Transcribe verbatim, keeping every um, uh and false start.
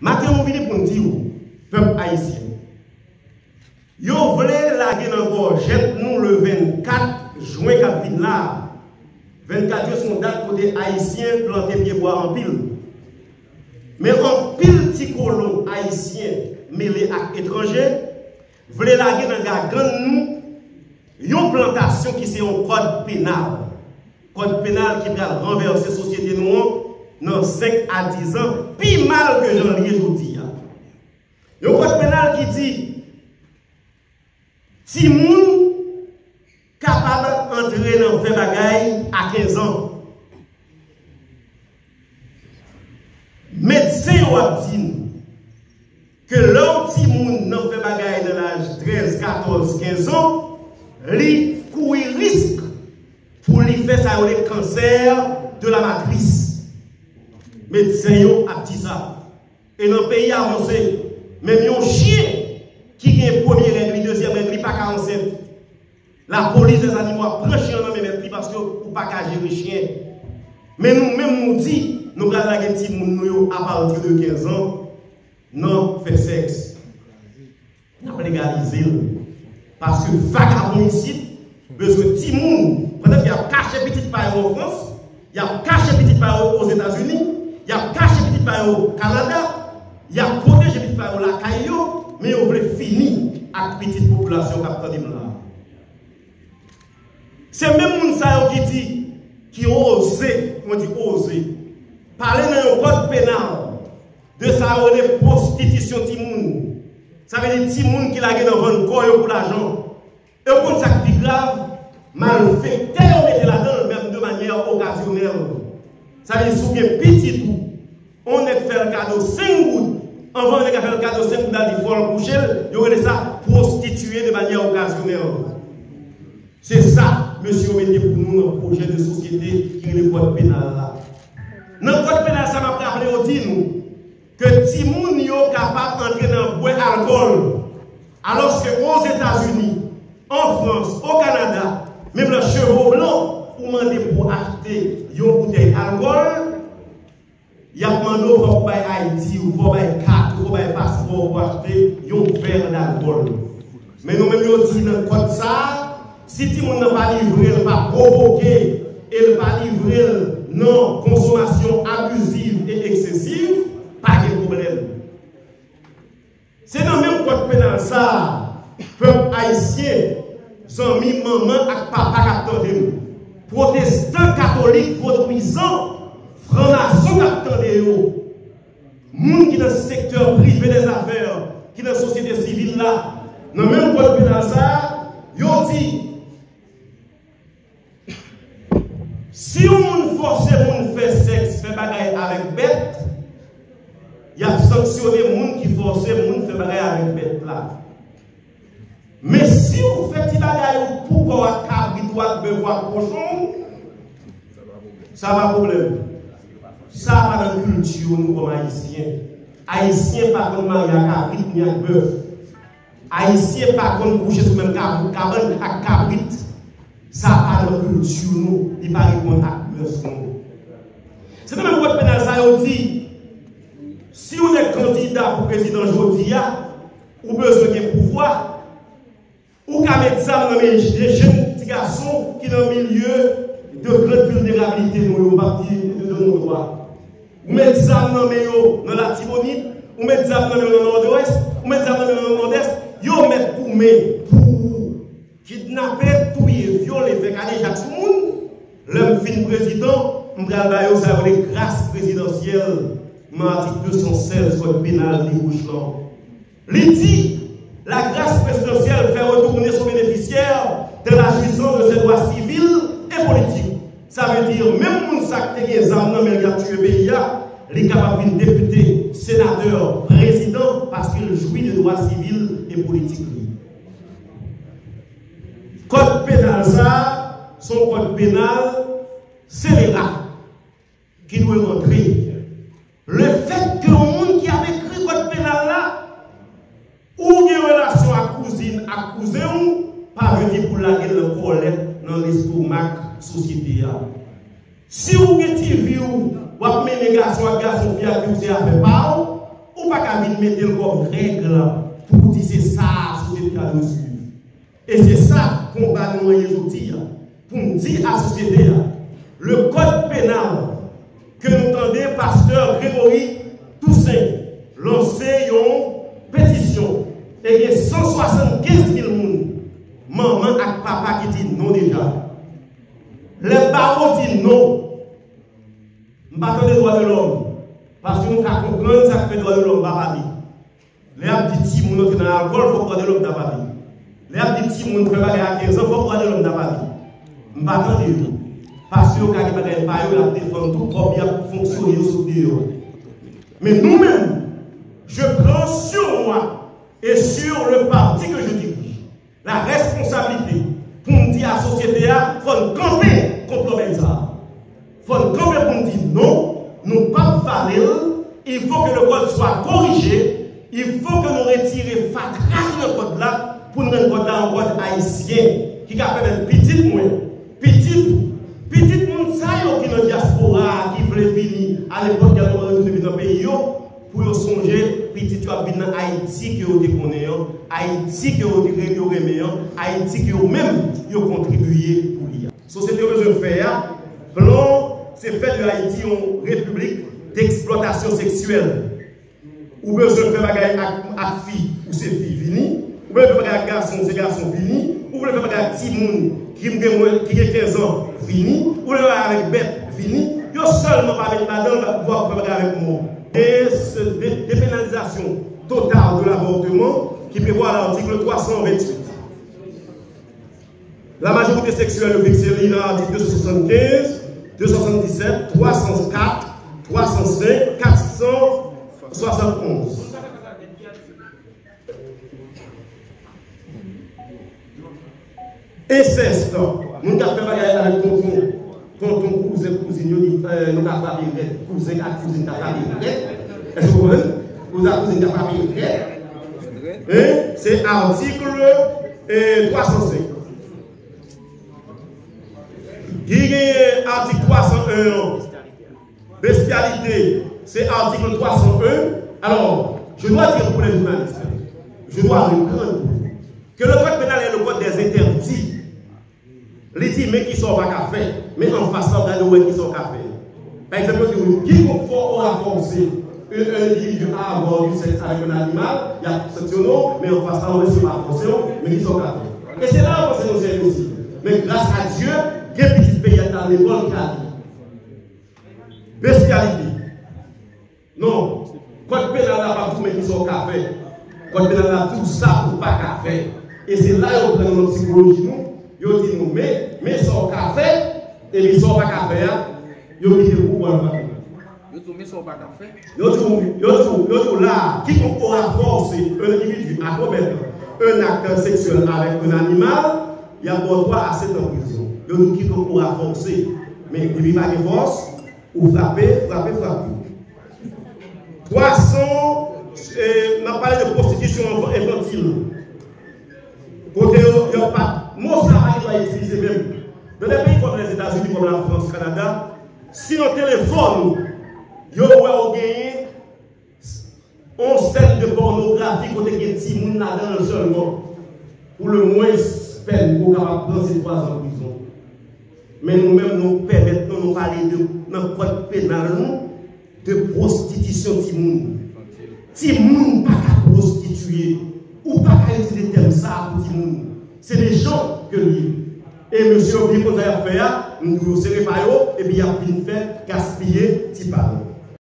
Maten nou vini pou n di w, pèp ayisyen, yo vle lage nan gòjèt nou le vennkat jen k ap vin la. Vennkat jen se yon dat kote ayisyen plante pye bwa anpil. Men anpil ti kolon ayisyen mele ak etranje vle lage nan gagann nou yon plantasyon ki se yon kòd penal. Kòd penal ki pral ranvèse sosyete nou an nan senk a diz an, pi mal ke jan l ye jodi a. Yon kòd penal ki di timoun kapab antre nan fè bagay a kenz an. Medsen yo ap di n ke lè yon timoun nan fè bagay nan laj trèz, katòz, kenz an, li kouri risk pou li fè sa yo rele cancer de la matrice. Medsen yo ap di sa. E nan peyi avanse, menm yon chen ki gen premye règ li, dezyèm règ li pa ka ansent. Lapolis dèzanimo ap pran chen an nan men mèt li paske ou pa ka jere chen. Men nou menm nou di nou pral lage timoun nou yo apati de kenz an nan fè sèks. N ap legalize l. Paske vagabon isit bezwen timoun. Pandan ke y ap kache pitit pa yo an Frans, y ap kache pitit pa yo Ozetazini, y ap kache pitit pa yo Kanada, y ap pwoteje pitit pa yo lakay yo, men yo vle fini ak pitit popilasyon k ap tande m la. Se menm moun sa yo ki di, ki oze, mwen di oze, pale nan yon kòd penal de sa yo rele pwostitisyon timoun. Sa vle di timoun ki lage nan vann kò yo pou lajan. E w konn sa k pi grav? Malfektè yo mete ladan l menm de manyè okazyonèl. Sa vle di si w gen pitit ou, yon nèg fè l kado senk goud, anvan yon nèg a fè l kado senk goud la, li fò l kouche l, yo rele sa pwostitiye de manyè okazyonèl. Se sa mesye yo mete pou nou nan pwojè de sosyete ki rele kòd penal la. Nan kòd penal sa, m ap raple yo di nou ke timoun yo kapab antre nan bwè alkòl, alòske Ozetazini, an Frans, o Kanada, menm lè cheve w blan, ou mande pou w achte yon boutèy alkòl, y ap mande w fòk ou bay I D ou, fòk ou bay kat ou, fòk ou bay paspò ou pou w achte yon vè dalkòl. Men nou menm yo di nan kòd sa a, si timoun nan pa livre l, pa pwovoke, e l pa livre l nan konsomasyon abiziv e eksesiv, pa gen pwoblèm. Se nan menm kòd penal sa a, pèp ayisyen, zanmi, manman ak papa k ap tande m, pwotestan, katolik, vodouizan, franmason k ap tande yo, moun ki nan sektè prive dèzafè, ki nan sosyete sivil la, nan menm kòd penal sa a, yo di, si yon moun fòse moun fè sèks, fè bagay avèk bèt, y ap sanksyone moun ki fòse moun fè bagay avèk bèt la. Men si w fè ti bagay ou pou kò w ak kabrit ou ak bèf ou ak kochon, sa pa pwoblèm. Sa pa nan kilti nou kòm Ayisyen. Ayisyen pa konn marye ak kabrit ni ak bèf. Ayisyen pa konn kouche sou menm kab-, kabann ak kabrit. Sa pa nan kilti nou, li pa reponn ak mès nou. Se nan menm kòd penal sa yo di, si w nèk kandida pou prezidan jodi a, ou bezwen gen pouvwa, ou ka met zam nan men de jèn ti gason ki nan milye de grande vulnérabilité nou yo, m ap di de non dwa. Ou met zam nan men yo nan Latibonit, ou met zam nan men yo nan Nòdwès, ou met zam nan men yo nan Nòdès, yo mèt goumen pou ou. Kidnape, touye, vyole, fè kadejak sou moun. Lè m fin prezidan, m pral ba yo sa yo rele gras prezidansyèl nan atik de san sèz kòd penal li wouj lan. Li di, la grâce présidentielle fait retourner son bénéficiaire dans la jouissance de ses droits civils et politiques. Sa vle di, menm moun sa k te gen zam nan men l, y ap tiye peyi a, li kapab vin depite, senatè, prezidan, paske l jwi de dwa sivil e politik li. Kòd penal sa a, se yon kòd penal selera ki dwe rantre. Lefètke yon moun ki ap ekri kòd penal la, ou gen relasyon ak kouzin, ak kouzen w, pa vle di pou lage l nan kòlèt, nan lestomak sosyete a. Si ou gen ti vi w, w ap mennen gason ak gason, fi ak fi, se afè pa w, ou ka vin mete l kòm règ pou w di se sa a sosyete a dwe swiv. E se sa konba nou an ye jodi a, pou m di a sosyete a, le code pénal ke nou tande pastè Gregory Toussaint lanse yon petisyon e gen san swasannkenz mil moun, manman ak papa ki di non deja. Lè bawo di non, m pa tande dwa de lòm, paske nou ka konprann sa k fè dwa de lòm pa pale. Lè y ap di timoun antre nan alkòl, fòk dwa de lòm ta pale. Lè y ap di timoun fè bagay a kenz an, fòk dwa de lòm ta pale. M pa tande yo. Paske yo ka gen bagay pa yo, y ap defann tou kòb y ap fonksyone yo sot deyò. Men nou menm, je prends sur moi et sur le parti que je dirige la responsabilité pou m di a sosyete a, fò n kanpe kont lòbèy sa a. Fò n kanpe pou n di non, nou p ap vale l. Il faut que le code soit corrigé. Il faut que nou retire fatra ki nan kòd la pou n rann kòd la yon kòd ayisyen ki ka pèmèt pitit mwen, pitit ou, pitit moun sa yo ki nan dyaspora a, ki vle vini a nenpòt kèl moman retounen vin nan peyi yo, pou yo sonje pitit yo ap vin nan Ayiti ke yo te konnen an, Ayiti ke yo te re- yo renmen an, Ayiti ke yo menm yo kontribiye pou li a. Sosyete yo bezwen fè a, plan se fè de Ayiti yon repiblik d'eksplwatasyon seksyèl. Ou bezwen fè bagay ak, ak fi, ou se fi, vini. Ou vle fè bagay ak gason, se gason, vini. Ou vle fè bagay ak timoun ki gen mwen, ki gen kenz an, vini. Ou vle fè bagay avèk bèt, vini. Yo sèlman pa met ladan l dwa pou fè bagay avèk mò. E se de- depenalizasyon total de l'avortement ki prevwa l'article trois cent vingt-huit. La majorité sexuelle yo fikse li nan atik de san swasannkenz, de san swasanndisèt, twa san kat, twa san senk, kat san swasannonz. Ensèst, moun k ap fè bagay avèk tonton, tonton, kouzen, kouzin yo, li, eh, nou ka frape rèd. Kouzen ak kouzin ka frape rèd. Èske w konprann? Kouzen ak kouzin ka frape rèd. Hein? Se atik, eh, twa san senk. Ki genyen atik twa san en an. Bestyalite, se atik twa san en. Alors, je dois dire pour les journalistes, je dois reprendre que le code pénal est le code des interdits. Li di, men kisa w pa ka fè. Men anfas la, w gade w wè kisa w ka fè. Pa egzanp, yo di w, quiconque aura forcé un, un individu à avoir du sexe avec un animal, y ap sanksyone w, men anfas la, w wè si yo pa fòse w, men kisa w ka fè. E se la yo panse nou se enposib. Men gras a Dye, gen pitit peyi a ki al lekòl ki ka li. Bestyalite. Non, kòd penal la p ap di w men kisa w ka fè. Kòd penal la di w sa ou pa ka fè. E se la yo pran nou nan sikoloji nou, yo di nou men, men sa w ka fè, epi sa w pa ka fè a, yo kite pou ou al frape. Yo di w men sa w pa ka fè. Yo di w, yo di w, yo di w la, quiconque aura forcé un individu à commettre un acte sexuel avec un animal, y ap ba w twa a sèt an prizon. Yo di w quiconque aura forcé. Men depi pa gen fòs, ou frape, frape, frape. Twa san, eh, n ap pale de pwostitisyon anf- enfantil. Kote yo, yo pa, mo sa pa gen dwa itilize menm. Nan de peyi kòm Lèzetazini, kòm Lafrans, Kanada, si nan telefòn ou, yo wè ou genyen yon sèn de pònografi kote gen timoun ladan l sèlman, pou le mwens pèn ke w kapab pran se twa zan prizon. Men nou menm, nou pèmèt nou, nou pale de, nan kòd penal nou, de pwostitisyon timoun. Timoun pa ka pwostitiye. Ou pa ka itilize tèm sa a pou timoun. Se de jan ke l ye. E mesye yo byen konn sa y ap fè a, m di w yo sere pa yo, epi y ap vin fè gaspiye ti pa nou.